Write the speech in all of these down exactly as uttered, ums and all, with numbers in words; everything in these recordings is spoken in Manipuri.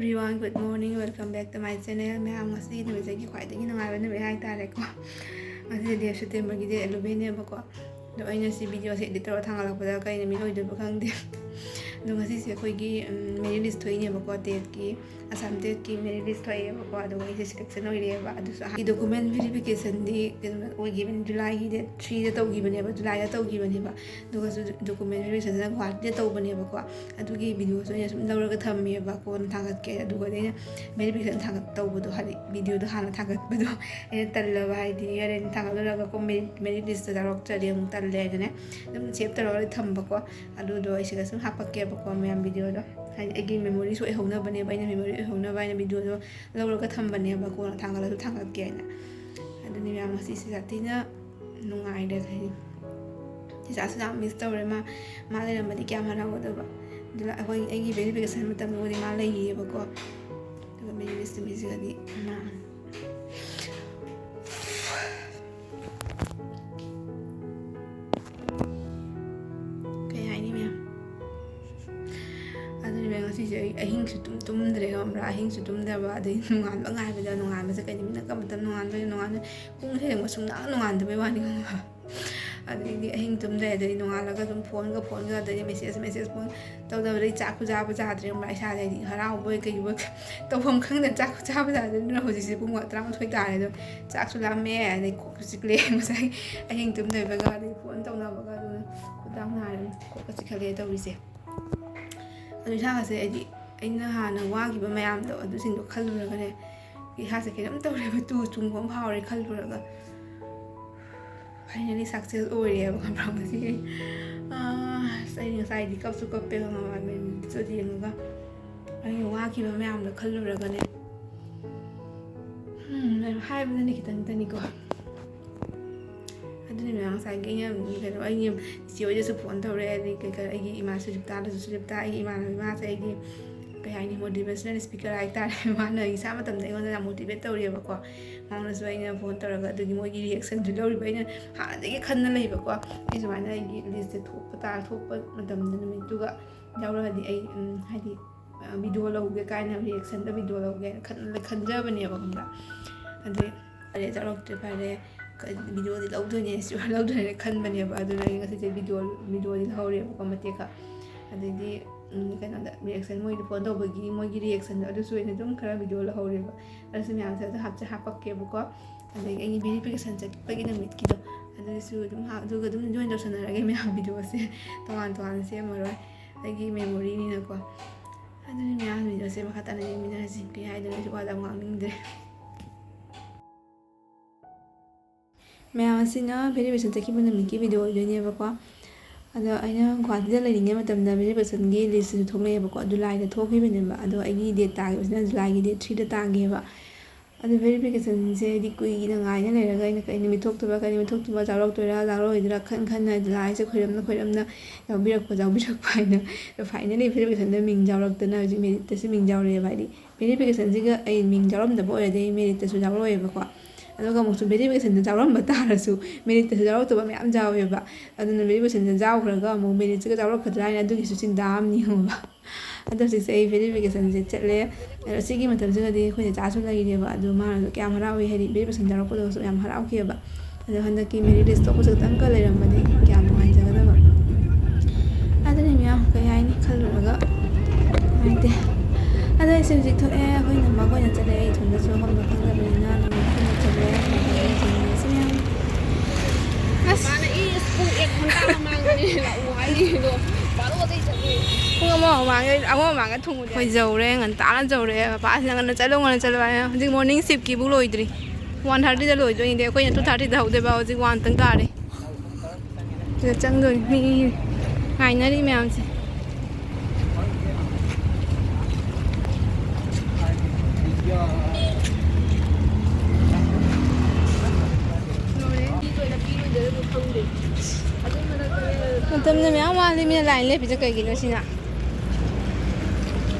Everyone, good morning, welcome back to my channel. ꯃꯌꯥꯝ, ꯉꯁꯤꯒꯤ ꯅꯨꯃꯤꯠꯁꯦ ꯑꯩꯒꯤ ꯈ꯭ꯋꯥꯏꯗꯒꯤ ꯅꯨꯡꯉꯥꯏꯕ ꯅꯨꯃꯤꯠ ꯍꯥꯏꯇꯥꯔꯦꯀꯣ. ꯉꯁꯤꯗꯤ ꯗꯦꯠ ꯁꯦꯞꯇꯦꯝꯕꯔꯒꯤ ꯗꯦꯠ ꯑꯦꯂꯚꯦꯟꯅꯦꯕꯀꯣ. ꯑꯗꯣ ꯑꯩꯅ ꯁꯤ ꯚꯤꯗꯤꯑꯣꯁꯦ ꯏꯗꯤꯠ ꯇꯧꯔ ꯊꯥꯡꯒꯠꯂꯛꯄꯗ ꯀꯩ ꯅꯨꯃꯤꯠ ꯑꯣꯏꯗꯣꯏꯕ ꯈꯪꯗꯦ. ꯑꯗꯣ ꯉꯁꯤꯁꯦ ꯑꯩꯈꯣꯏꯒꯤ ꯃꯦꯔꯤꯠ ꯂꯤꯁ ꯊꯣꯛꯏꯅꯦꯕꯀꯣ, ꯇꯦꯠꯀꯤ ꯑꯁꯥꯝ ꯇꯦꯠꯀꯤ ꯃꯦꯔꯤꯠ ꯂꯤꯁ ꯊꯣꯛꯑꯦꯕꯀꯣ. ꯑꯗꯨꯒ ꯑꯩꯁꯦ ꯁꯦꯂꯦꯛꯁꯟ ꯑꯣꯏꯔꯦꯕ. ꯑꯗꯨꯁꯨ ꯗꯣꯀꯨꯃꯦꯟ ꯚꯦꯔꯤꯐꯤꯀꯦꯁꯟꯗꯤ ꯀꯩꯅꯣ ꯑꯣꯏꯈꯤꯕꯅꯤ, ꯖꯨꯂꯥꯏꯒꯤ ꯗꯦꯠ ꯊ꯭ꯔꯤꯗ ꯇꯧꯈꯤꯕꯅꯦꯕ, ꯖꯨꯂꯥꯏꯗ ꯇꯧꯈꯤꯕꯅꯦꯕ. ꯑꯗꯨꯒꯁꯨ ꯗꯣꯀꯨꯃꯦꯟ ꯚꯦꯔꯤꯐꯤꯀꯦꯁꯟꯁꯤꯅ ꯒꯨꯋꯥꯍꯥꯇꯤꯗ ꯇꯧꯕꯅꯦꯕꯀꯣ. ꯑꯗꯨꯒꯤ ꯚꯤꯗꯤꯑꯣꯁꯨ ꯑꯩꯅ ꯁꯨꯝ ꯂꯧꯔꯒ ꯊꯝꯃꯦꯕ, ꯀꯣꯟꯅ ꯊꯥꯒꯠꯀꯦ. ꯑꯗꯨꯒꯗꯤ ꯑꯩꯅ ꯚꯦꯔꯤꯐꯤꯀꯦꯁꯟ ꯊꯥꯒꯠ ꯇꯧꯕꯗꯣ, ꯍꯥꯏꯗꯤ ꯚꯤꯗꯤꯑꯣꯗꯣ ꯍꯥꯟꯅ ꯊꯥꯒꯠꯄꯗꯣ ꯑꯩꯅ ꯇꯜꯂꯕ, ꯍꯥꯏꯗꯤ ꯍꯣꯔꯦꯟ ꯊꯥꯒꯠꯂꯨꯔꯒ ꯀꯣ ꯃꯦꯔꯤꯠ, ꯃꯦꯔꯤꯠ ꯂꯤꯁꯇ ꯌꯥꯎꯔꯛꯇ꯭ꯔꯗꯤ ꯑꯃꯨꯛ ꯇꯜꯂꯦ ꯍꯥꯏꯗꯅꯦ, ꯑꯗꯨꯝ ꯁꯦꯞ ꯇꯧꯔꯒ ꯊꯝꯕꯀꯣ. ꯑꯗꯨꯗꯣ ꯑꯩ ꯁꯤꯗ ꯁꯨꯝ ꯍꯥꯞꯄꯛꯀꯦꯕꯀꯣ, ꯃꯌꯥꯝ ꯚꯤꯗꯤꯑꯣꯗꯣ, ꯍꯥꯏꯗꯤ ꯑꯩꯒꯤ ꯃꯦꯃꯣꯔꯤꯁꯨ ꯑꯣꯏꯍꯧꯅꯕꯅꯦꯕ, ꯑꯩꯅ ꯃꯦꯃꯣꯔꯤ ꯑꯣꯏꯍꯧꯅꯕ ꯍꯥꯏꯅ ꯚꯤꯗꯤꯑꯣꯗꯣ ꯂꯧꯔꯒ ꯊꯝꯕꯅꯦꯕ, ꯀꯣꯟꯅ ꯊꯥꯒꯠꯂꯁꯨ ꯊꯥꯒꯠꯀꯦ ꯍꯥꯏꯅ. ꯑꯗꯨꯅꯤ ꯃꯌꯥꯝ, ꯉꯁꯤꯁꯦ ꯌꯥꯝ ꯊꯤꯅ ꯅꯨꯡꯉꯥꯏꯔꯦ ꯍꯥꯏꯗꯤ. ꯆꯤꯆꯥꯁꯨ ꯌꯥꯝ ꯃꯤꯁ ꯇꯧꯔꯦ, ꯃꯥ, ꯃꯥ ꯂꯩꯔꯝꯃꯗꯤ ꯀꯌꯥꯝ ꯍꯔꯥꯎꯒꯗꯕ. ꯑꯗꯨꯅ ꯑꯩꯈꯣꯏ, ꯑꯩꯒꯤ ꯚꯦꯔꯤꯐꯤꯀꯦꯁꯟ ꯃꯇꯝꯗꯨꯕꯨꯗꯤ ꯃꯥ ꯂꯩꯔꯤꯑꯕꯀꯣ. ꯑꯗꯨꯒ ꯃꯦꯔꯤꯠ ꯂꯤꯁ ꯅꯨꯃꯤꯠꯁꯤꯒꯗꯤ ꯃꯥ ꯀꯩ ꯍꯥꯏꯅꯤ ꯃꯌꯥꯝ. ꯑꯗꯨꯅꯦ ꯃꯌꯥꯝ, ꯉꯁꯤꯁꯦ ꯑꯩ ꯑꯍꯤꯡꯁꯨ ꯇꯨꯝ ꯇꯨꯝꯗ꯭ꯔꯦ, ꯈꯪꯕ꯭ꯔꯥ? ꯑꯍꯤꯡꯁꯨ ꯇꯨꯝꯗꯕ, ꯑꯗꯩ ꯅꯣꯡꯉꯥꯟꯕ ꯉꯥꯏꯕꯗ, ꯅꯣꯡꯉꯥꯟꯕꯁꯦ ꯀꯩ ꯅꯨꯃꯤꯠꯅ ꯀꯔꯝꯕ ꯃꯇꯝ ꯅꯣꯡꯉꯥꯟꯗꯣꯏꯅꯣ, ꯅꯣꯡꯉꯥꯟꯕ ꯄꯨꯡꯁꯦ ꯌꯦꯡꯕ ꯁꯨꯡꯅꯥꯡ ꯅꯣꯡꯉꯥꯟꯗꯕꯩ ꯋꯥꯅꯤ, ꯈꯪꯕ꯭ꯔꯥ? ꯑꯗꯩꯗꯤ ꯑꯍꯤꯡ ꯇꯨꯝꯗ꯭ꯔꯦ, ꯑꯗꯩꯗꯤ ꯅꯣꯡꯉꯥꯜꯂꯒ ꯑꯗꯨꯝ ꯐꯣꯟꯒ, ꯐꯣꯟꯒ, ꯑꯗꯩꯗꯤ ꯃꯦꯁꯦꯖ, ꯃꯦꯁꯦꯖ, ꯐꯣꯟ ꯇꯧꯗꯕꯗꯩ ꯆꯥꯛ ꯈꯨꯆꯥꯕꯨ ꯆꯥꯗ꯭ꯔꯦ, ꯈꯪꯕ꯭ꯔꯥ? ꯏꯁꯥꯗ ꯍꯥꯏꯗꯤ ꯍꯔꯥꯎꯕꯣꯏ ꯀꯩꯕꯣꯏ ꯇꯧꯐꯝ ꯈꯪꯗꯅ ꯆꯥꯛ ꯈꯨꯆꯥꯕꯨ ꯆꯥꯗ꯭ꯔꯦ. ꯑꯗꯨꯅ ꯍꯧꯖꯤꯛꯁꯦ ꯄꯨꯡ ꯇꯔꯥꯃꯥꯊꯣꯏ ꯇꯥꯔꯦ, ꯑꯗꯣ ꯆꯥꯛꯁꯨ ꯂꯥꯝꯃꯦ, ꯑꯗꯩ ꯀꯣꯛꯁꯨ ꯆꯤꯛꯂꯦ, ꯉꯁꯥꯏ ꯑꯍꯤꯡ ꯇꯨꯝꯗꯕꯒ, ꯑꯗꯩ ꯐꯣꯟ ꯇꯧꯅꯕꯒ, ꯑꯗꯨꯅ ꯈꯨꯗꯥꯡ ꯅꯥꯔꯦ, ꯀꯣꯛꯀ ꯆꯤꯛꯈꯠꯂꯦ ꯇꯧꯔꯤꯁꯦ. ꯑꯗꯣ ꯏꯁꯥꯒꯁꯦ ꯍꯥꯏꯗꯤ ꯑꯩꯅ ꯍꯥꯟꯅ ꯋꯥꯈꯤꯕ ꯃꯌꯥꯝꯗꯣ, ꯑꯗꯨꯁꯤꯡꯗꯣ ꯈꯜꯂꯨꯔꯒꯅꯦ, ꯏꯁꯥꯁꯦ ꯀꯩꯅꯣꯝ ꯇꯧꯔꯦꯕ, ꯇꯨ ꯆꯨꯡꯕ ꯑꯃ ꯐꯥꯎꯔꯦ ꯈꯜꯂꯨꯔꯒ. ꯐꯥꯏꯅꯦꯜꯂꯤ ꯁꯛꯁꯦꯁ ꯑꯣꯏꯔꯦꯕ, ꯈꯪꯕ꯭ꯔꯥ? ꯉꯁꯤ ꯑꯩ, ꯑꯥ, ꯑꯁ, ꯑꯩ ꯉꯁꯥꯏꯗꯤ ꯀꯞꯁꯨ ꯀꯞꯄꯦ, ꯈꯪꯉꯕ? ꯃꯦꯔꯤꯠꯁꯨ ꯌꯦꯡꯉꯒ ꯑꯩꯅ ꯋꯥꯈꯤꯕ ꯃꯌꯥꯝꯗꯣ ꯈꯜꯂꯨꯔꯒꯅꯦ. ꯎꯝ, ꯍꯥꯏꯕꯗꯅꯦ ꯈꯤꯇꯪꯇꯅꯤꯀꯣ. ꯑꯗꯨꯅꯤ ꯃꯌꯥꯝ, ꯉꯁꯥꯏꯒꯤ ꯑꯩꯅ, ꯀꯩꯅꯣ, ꯑꯩꯒꯤ ꯏꯆꯦ ꯍꯣꯏꯗꯁꯨ ꯐꯣꯟ ꯇꯧꯔꯦ, ꯑꯗꯩ ꯀꯩ ꯀꯩ, ꯑꯩꯒꯤ ꯏꯃꯥ ꯁꯨꯖꯤꯇꯥꯗꯁꯨ, ꯁꯨꯖꯤꯇꯥ, ꯑꯩꯒꯤ ꯏꯃꯥꯟꯅꯕꯤ, ꯃꯥꯁꯦ ꯑꯩꯒꯤ, ꯀꯩ ꯍꯥꯏꯅꯤ, ꯃꯣꯇꯤꯚꯦꯁꯅꯦꯜ ꯁ꯭ꯄꯤꯀꯔ ꯍꯥꯏꯇꯥꯔꯦ. ꯃꯥꯅ ꯏꯁꯥ ꯃꯇꯝꯗ ꯑꯩꯉꯣꯟꯗ ꯌꯥꯝ ꯃꯣꯇꯤꯚꯦꯠ ꯇꯧꯔꯤꯑꯕꯀꯣ. ꯃꯉꯣꯟꯗꯁꯨ ꯑꯩꯅ ꯐꯣꯟ ꯇꯧꯔꯒ ꯑꯗꯨꯒꯤ ꯃꯣꯏꯒꯤ ꯔꯤꯌꯦꯛꯁꯟꯗꯨ ꯂꯧꯔꯤꯕ, ꯑꯩꯅ ꯍꯥꯟꯅꯗꯒꯤ ꯈꯟꯅ ꯂꯩꯕꯀꯣ. ꯑꯩ ꯁꯨꯃꯥꯏꯅ ꯑꯩꯒꯤ ꯂꯤꯁꯁꯦ ꯊꯣꯛꯄ ꯇꯥ-, ꯊꯣꯛꯄ ꯃꯇꯝꯗ, ꯅꯨꯃꯤꯠꯇꯨꯒ ꯌꯥꯎꯔꯛꯑꯗꯤ ꯑꯩ, ꯎꯝ, ꯍꯥꯏꯗꯤ ꯚꯤꯗꯤꯑꯣ ꯂꯧꯒꯦ ꯀꯥꯏꯅ, ꯔꯤꯌꯦꯛꯁꯟꯗ ꯚꯤꯗꯤꯑꯣ ꯂꯧꯒꯦꯅ ꯈꯟ-, ꯈꯟꯖꯕꯅꯦꯕ, ꯈꯪꯕ꯭ꯔꯥ? ꯑꯗꯩ ꯐꯔꯦ, ꯆꯥꯎꯔꯛꯇ꯭ꯔꯦ, ꯐꯔꯦ, ꯚꯤꯗꯤꯑꯣꯗꯤ ꯂꯧꯗꯣꯏꯅꯦ, ꯁꯤꯌꯣꯔ ꯂꯧꯗꯣꯏꯅꯦ ꯈꯟꯕꯅꯦꯕ꯫ ꯑꯗꯨꯅ ꯑꯩ ꯉꯁꯤꯁꯦ ꯚꯤꯗꯤꯑꯣ, ꯚꯤꯗꯤꯑꯣꯗꯤ ꯂꯧꯍꯧꯔꯦꯕꯀꯣ, ꯃꯇꯦꯛ ꯈꯛ꯫ ꯑꯗꯩꯗꯤ ꯎꯝ, ꯀꯩꯅꯣꯗ, ꯔꯤꯌꯦꯛꯁꯟ, ꯃꯣꯏꯗ ꯐꯣꯟ ꯇꯧꯕꯒꯤ ꯃꯣꯏꯒꯤ ꯔꯤꯌꯦꯛꯁꯟꯗꯣ, ꯑꯗꯨꯁꯨ ꯑꯩꯅ ꯑꯗꯨꯝ ꯈꯔ ꯚꯤꯗꯤꯑꯣ ꯂꯧꯍꯧꯔꯦꯕ꯫ ꯑꯗꯨꯁꯨ ꯃꯌꯥꯝꯁꯦ ꯑꯗꯨꯝ ꯍꯥꯞꯁꯦ ꯍꯥꯞꯄꯛꯀꯦꯕꯀꯣ꯫ ꯑꯗꯒꯤ ꯑꯩꯒꯤ ꯚꯦꯔꯤꯐꯤꯀꯦꯁꯟ ꯆꯠꯄꯒꯤ ꯅꯨꯃꯤꯠꯀꯤꯗꯣ, ꯑꯗꯨꯁꯨ ꯑꯗꯨꯝ ꯍꯥꯞ-, ꯑꯗꯨꯒ ꯑꯗꯨꯝ ꯖꯣꯏꯟ ꯇꯧꯁꯟꯅꯔꯒꯦ ꯃꯌꯥꯝ, ꯚꯤꯗꯤꯑꯣꯁꯦ ꯇꯣꯉꯥꯟ ꯇꯣꯉꯥꯟꯅ ꯁꯦꯝꯃꯔꯣꯏ, ꯑꯩꯒꯤ ꯃꯦꯃꯣꯔꯤꯅꯤꯅꯀꯣ꯫ ꯑꯗꯨꯅꯤ ꯃꯌꯥꯝ, ꯚꯤꯗꯤꯑꯣꯁꯦ ꯃꯈꯥ ꯇꯥꯅ ꯌꯦꯡꯃꯤꯟꯅꯔꯁꯤ꯫ ꯀꯩ ꯍꯥꯏꯗꯣꯏꯅꯣ, ꯑꯩꯁꯨ ꯋꯥꯗ ꯌꯥꯝ ꯉꯥꯡꯅꯤꯡꯗ꯭ꯔꯦ꯫ ꯃꯌꯥꯝ ꯑꯁꯤꯅ ꯚꯦꯔꯤꯐꯤꯀꯦꯁꯟ ꯆꯠꯈꯤꯕ ꯅꯨꯃꯤꯠꯀꯤ ꯚꯤꯗꯤꯑꯣ ꯑꯣꯏꯗꯣꯏꯅꯦꯕꯀꯣ꯫ ꯑꯗꯣ ꯑꯩꯅ ꯒꯨꯍꯥꯇꯤꯗ ꯂꯩꯔꯤꯉꯩ ꯃꯇꯝꯗ ꯚꯦꯔꯤꯐꯤꯀꯦꯁꯟꯒꯤ ꯂꯤꯁꯁꯤꯁꯨ ꯊꯣꯛꯂꯛꯑꯦꯕꯀꯣ, ꯖꯨꯂꯥꯏꯗ ꯊꯣꯛꯈꯤꯕꯅꯦꯕ꯫ ꯑꯗꯣ ꯑꯩꯒꯤ ꯗꯦꯠ ꯇꯥꯈꯤꯕꯁꯤꯅ ꯖꯨꯂꯥꯏꯒꯤ ꯗꯦꯠ ꯊ꯭ꯔꯤꯗ ꯇꯥꯈꯤꯑꯕ꯫ ꯑꯗꯣ ꯚꯦꯔꯤꯐꯤꯀꯦꯁꯟꯁꯦ ꯍꯥꯏꯗꯤ ꯀꯨꯏꯅ ꯉꯥꯏꯅ ꯂꯩꯔꯒ ꯑꯩꯅ ꯀꯩ ꯅꯨꯃꯤꯠ ꯊꯣꯛꯇꯣꯏꯕ, ꯀꯩ ꯅꯨꯃꯤꯠ ꯊꯣꯛꯇꯣꯏꯕ, ꯆꯥꯎꯔꯛꯇꯣꯏꯔꯥ ꯆꯥꯎꯔꯛꯑꯣꯏꯗꯣꯏꯔꯥ ꯈꯟ ꯈꯟꯅ ꯖꯨꯂꯥꯏꯁꯦ ꯈꯣꯏꯔꯝꯅ ꯈꯣꯏꯔꯝꯅ ꯌꯥꯎꯕꯤꯔꯛꯄ ꯌꯥꯎꯕꯤꯔꯛꯄ ꯍꯥꯏꯅ꯫ ꯑꯗꯣ ꯐꯥꯏꯅꯦꯜꯂꯤ ꯚꯦꯔꯤꯐꯤꯀꯦꯁꯟꯗ ꯃꯤꯡ ꯌꯥꯎꯔꯛꯇꯅ ꯍꯧꯖꯤꯛ ꯃꯦꯔꯤꯠꯇꯁꯨ ꯃꯤꯡ ꯌꯥꯎꯔꯛꯑꯦꯕ꯫ ꯍꯥꯏꯗꯤ ꯚꯦꯔꯤꯐꯤꯀꯦꯁꯟꯁꯤꯒ ꯑꯩ ꯃꯤꯡ ꯌꯥꯎꯔꯝꯗꯕ ꯑꯣꯏꯔꯗꯤ ꯑꯩ ꯃꯦꯔꯤꯠꯇꯁꯨ ꯌꯥꯎꯔꯛꯑꯣꯏꯕꯀꯣ꯫ ꯑꯗꯨꯒ ꯑꯃꯨꯛꯁꯨ ꯚꯦꯔꯤꯐꯤꯀꯦꯁꯟꯗ ꯌꯥꯎꯔꯝꯕ ꯇꯥꯔꯁꯨ ꯃꯦꯔꯤꯠꯇꯁꯨ ꯌꯥꯎꯔꯛꯇꯕ ꯃꯌꯥꯝ ꯌꯥꯎꯋꯦꯕ꯫ ꯑꯗꯨꯅ ꯚꯦꯔꯤꯐꯤꯀꯦꯁꯟꯗ ꯌꯥꯎꯈ꯭ꯔꯒ ꯑꯃꯨꯛ ꯃꯦꯔꯤꯠꯁꯤꯒ ꯌꯥꯎꯔꯛꯀꯗ꯭ꯔꯥ ꯍꯥꯏꯅ ꯑꯗꯨꯒꯤꯁꯨ ꯆꯤꯟꯇꯥ ꯑꯃꯅꯤ ꯈꯪꯉꯕ꯫ ꯑꯗꯣ ꯍꯧꯖꯤꯛꯁꯦ ꯑꯩ ꯚꯦꯔꯤꯐꯤꯀꯦꯁꯟꯁꯦ ꯆꯠꯂꯦ꯫ ꯑꯗꯣ ꯁꯤꯒꯤ ꯃꯇꯝꯁꯤꯒꯗꯤ ꯑꯩꯈꯣꯏ ꯆꯥꯆꯥꯁꯨ ꯂꯩꯔꯦꯕ꯫ ꯑꯗꯣ ꯃꯥꯅꯁꯨ ꯀꯌꯥꯝ ꯍꯔꯥꯎꯏ ꯍꯥꯏꯗꯤ ꯚꯦꯔꯤꯐꯤꯀꯦꯁꯟ ꯌꯥꯎꯔꯛꯄꯗꯁꯨ ꯌꯥꯝ ꯍꯔꯥꯎꯈꯤꯑꯕ꯫ ꯑꯗꯣ ꯍꯟꯗꯛꯀꯤ ꯃꯦꯔꯤꯠ ꯂꯤꯁ ꯊꯣꯛꯄꯁꯦ ꯈꯤꯇꯪꯒ ꯂꯩꯔꯝꯃꯗꯤ ꯀꯌꯥꯝ ꯅꯨꯡꯉꯥꯏꯖꯒꯗꯕ꯫ ꯑꯗꯨꯅꯤ ꯃꯌꯥꯝ, ꯀꯩ ꯍꯥꯏꯅꯤ, ꯈꯜꯂꯨꯔꯒ ꯅꯨꯡꯉꯥꯏꯇꯦ꯫ ꯑꯗꯣ ꯑꯩꯁꯦ ꯍꯧꯖꯤꯛ ꯊꯣꯛꯑꯦ, ꯑꯩꯈꯣꯏ ꯏꯅꯝꯃꯒ ꯑꯣꯏꯅ ꯆꯠꯂꯦ, ꯑꯩ ꯏꯊꯟꯗꯁꯨ ꯃꯐꯝꯗꯣ ꯈꯪꯗꯕꯅꯤꯅ ꯅꯨꯃꯤꯠ ꯈꯨꯗꯤꯡꯒꯤ ꯆꯠꯂꯦ꯫ ꯃꯌꯥꯝ ꯑꯁ! ꯃꯥꯅ ꯏꯁ ꯄꯨꯡ ꯑꯦꯛ ꯘꯟꯇꯥ ꯃꯃꯥꯡꯗꯅꯦ ꯂꯥꯛꯑꯣ ꯍꯥꯏꯔꯤꯗꯣ, ꯕꯥꯔꯣꯗꯩ ꯆꯠꯂꯦ꯫ ꯄꯨꯡ ꯑꯃ ꯃꯃꯥꯡꯗ, ꯑꯃ ꯃꯃꯥꯡꯗ ꯊꯨꯡꯉꯨꯗꯦ꯫ ꯑꯩꯈꯣꯏ ꯌꯧꯔꯦ, ꯉꯟꯇꯥꯅ ꯌꯧꯔꯦ, ꯃꯄꯥꯁꯤꯅ ꯉꯟꯅ ꯆꯠꯂꯣ, ꯉꯟꯅ ꯆꯠꯂꯣ ꯍꯥꯏ꯫ ꯍꯧꯖꯤꯛ ꯃꯣꯔꯅꯤꯡ ꯁꯤꯞꯀꯤꯕꯨ ꯂꯣꯏꯗ꯭ꯔꯤ꯫ ꯋꯥꯟ ꯊꯥꯔꯇꯤꯗ ꯂꯣꯏꯗꯣꯏꯅꯤꯗꯤ, ꯑꯩꯈꯣꯏꯅ ꯇꯨ ꯊꯥꯔꯇꯤꯗ ꯍꯧꯗꯣꯏꯕ, ꯍꯧꯖꯤꯛ ꯋꯥꯟ ꯇꯪ ꯇꯥꯔꯦ꯫ ꯁꯤꯗ ꯆꯪꯗꯣꯏꯅꯤ, ꯃꯤ ꯉꯥꯏꯅꯔꯤ ꯃꯌꯥꯝꯁꯦ꯫ ꯃꯇꯝꯅ ꯃꯌꯥꯝ ꯋꯥꯠꯂꯤ, ꯃꯤꯅ ꯂꯥꯏꯟ ꯂꯦꯞꯄꯤꯁꯦ ꯀꯩꯒꯤꯅꯣ ꯁꯤꯅ?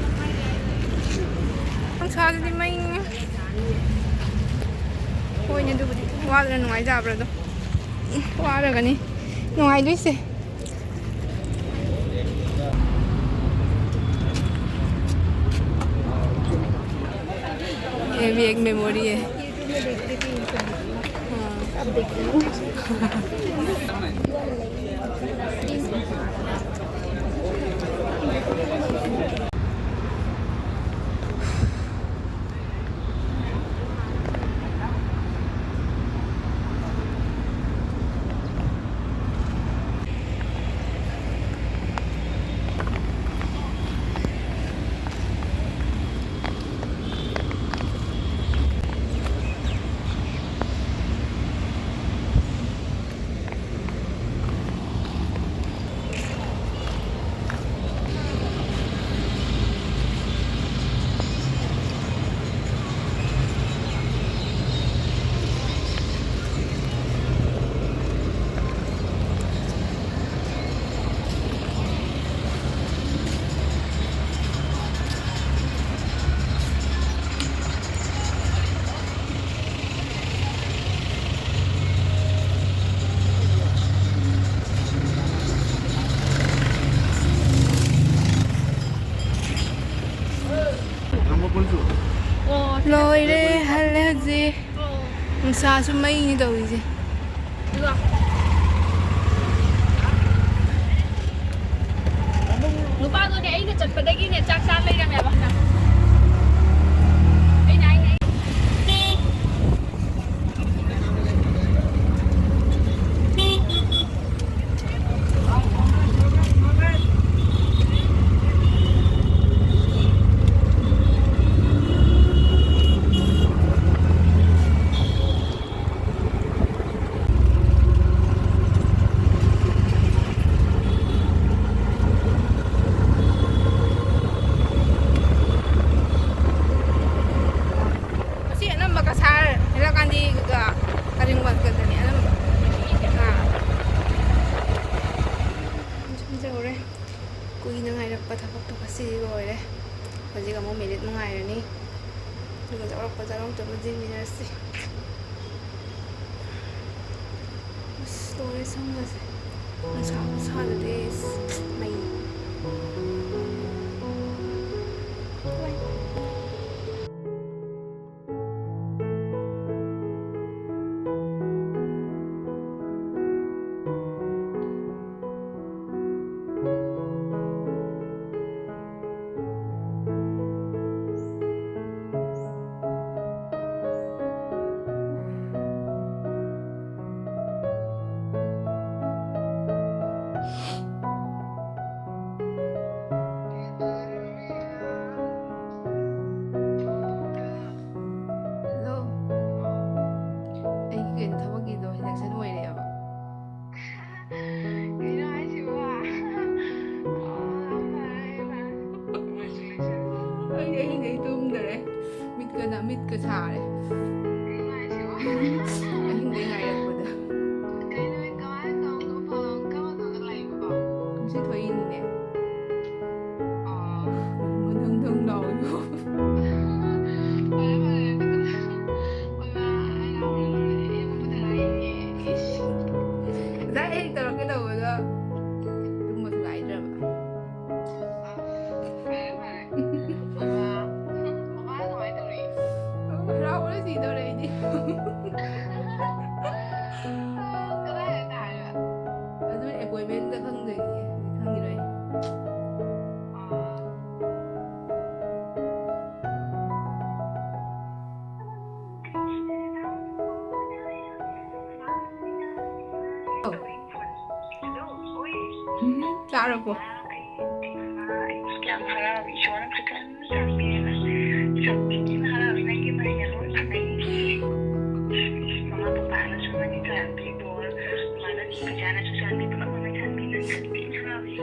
ꯅꯨꯡꯁꯥꯁꯤꯗꯤ ꯃꯩꯅꯤ꯫ ꯍꯣꯏꯅꯦ, ꯑꯗꯨꯕꯨꯗꯤ ꯋꯥꯗꯅ ꯅꯨꯡꯉꯥꯏꯖꯕ꯭ꯔꯥ ꯑꯗꯣ? ꯎꯝ, ꯋꯥꯔꯒꯅꯤ ꯅꯨꯡꯉꯥꯏꯗꯣꯏꯁꯦ꯫ ये भी एक मेमोरी है। हाँ। ꯂꯣꯏꯔꯦ, ꯍꯜꯂꯦ ꯍꯧꯖꯤꯛ꯫ ꯅꯨꯡꯁꯥꯁꯨ ꯃꯩꯅꯤ ꯇꯧꯔꯤꯁꯦ꯫ ꯅꯨꯄꯥꯗꯣꯅꯦ ꯑꯩꯅ ꯆꯠꯄꯗꯒꯤꯅꯦ ꯆꯥꯛ ꯆꯥ ꯂꯩꯔꯝꯃꯦꯕ ꯍꯟꯗꯛ꯫ ꯑꯩꯅ ꯍꯥꯏꯅꯦ꯫ ꯑꯁꯤ ꯑꯅꯝꯕ ꯀꯁꯥꯔ, ꯍꯩꯔꯥꯀꯥꯟꯗꯤꯒ ꯀꯔꯤꯡꯒꯣꯟꯒꯗꯅꯤ ꯑꯅꯝꯕ꯫ ꯑꯥ꯫ ꯁꯨꯝ ꯇꯧꯔꯦ꯫ ꯀꯨꯏꯅ ꯉꯥꯏꯔꯛꯄ ꯊꯕꯛꯇꯣ ꯉꯁꯤꯗꯤ ꯂꯣꯏꯔꯦ꯫ ꯍꯧꯖꯤꯛ ꯑꯃꯨꯛ ꯃꯤꯅꯤꯠ ꯃꯉꯥꯏꯔꯅꯤ꯫ ꯑꯗꯨꯒ ꯌꯥꯎꯔꯛꯄ ꯌꯥꯎꯔꯛꯇꯕ ꯌꯦꯡꯃꯤꯟꯅꯔꯁꯤ꯫ ꯑꯁ, ꯂꯣꯏꯔꯦ ꯁꯝꯒꯁꯦ꯫ ꯅꯨꯡꯁꯥ ꯈꯨꯁꯥꯗꯗꯤ ꯑꯁ ꯃꯩ꯫ ꯑꯍꯤꯡꯗꯩ ꯇꯨꯝꯗꯔꯦ꯫ ꯃꯤꯠꯀ ꯅ-, ꯃꯤꯠꯀ ꯁꯥꯔꯦ꯫ ꯀꯩꯅꯣ ꯍꯥꯏꯁꯤꯕꯣ? ꯑꯍꯤꯡꯗꯩ ꯉꯥꯏꯔꯛꯄꯗ꯫ ꯀꯩꯅꯣ, ꯀꯃꯥꯏꯅ ꯇꯧ-, ꯀꯃꯥꯏꯅ ꯇꯧꯔꯒ ꯂꯩꯕꯅꯣ? ꯉꯁꯤ ꯊꯣꯛꯏꯅꯤꯅꯦ꯫ ꯑꯣ꯫ ꯃꯊꯪ ꯃꯊꯪ ꯂꯥꯎꯏꯕꯣ꯫ ꯐꯔꯦ, ꯐꯔꯦ, ꯑꯗꯨꯗꯤ꯫ ꯑꯣꯏꯃꯥ, ꯑꯩ ꯂꯥꯎꯔꯦ, ꯂꯥꯎꯔꯦ꯫ ꯑꯩ ꯑꯃꯨꯛ ꯄꯨꯊꯔꯛꯑꯒꯦ꯫ ꯏꯁ꯫ ꯉꯁꯥꯏ ꯑꯩ ꯇꯧꯔꯛꯀꯦ ꯇꯧꯕꯗ ꯇꯨꯝꯕꯁꯨ ꯉꯥꯏꯗ꯭ꯔꯕ꯫ ꯐꯔꯦ, ꯐꯔꯦ꯫ ꯃꯃꯥ, ꯃꯃꯥ ꯀꯃꯥꯏ ꯇꯧꯔꯤ? ꯍꯔꯥꯎꯕꯅ ꯁꯤꯗꯧꯔꯦ ꯑꯩꯗꯤ꯫ ꯀꯗꯥꯏꯗ ꯇꯥꯔꯤꯕ? ꯑꯗꯨ appointment ꯇ ꯈꯪꯗꯣꯏꯅꯦ, ꯈꯪꯉꯤꯔꯣꯏ꯫ ꯑꯥ꯫ ꯆꯥꯔꯕꯣ? ꯀꯌꯥꯝ ꯍꯔꯥꯎꯏ, ꯏꯁꯣꯔꯅ ꯐꯖꯅ ꯆꯥꯟꯕꯤꯔꯦ꯫ ꯆꯥꯟꯕꯤꯗꯨꯅ ꯍꯔꯥꯎꯏ, ꯅꯪꯒꯤ ꯃꯔꯩꯅ ꯂꯣꯏ ꯐꯪꯉꯛꯏ꯫ ꯃꯃꯥ ꯄꯄꯥꯅꯁꯨ ꯅꯪꯒꯤ ꯆꯥꯟꯕꯤ ꯕꯣꯔ, ꯃꯃꯥꯅ ꯄꯩꯁꯥꯅꯁꯨ ꯆꯥꯟꯕꯤ ꯄꯨꯝꯅꯃꯛꯅ ꯆꯥꯟꯕꯤ, ꯅꯪ ꯆꯥꯟꯕꯤꯗꯨꯅ ꯍꯔꯥꯎꯏ꯫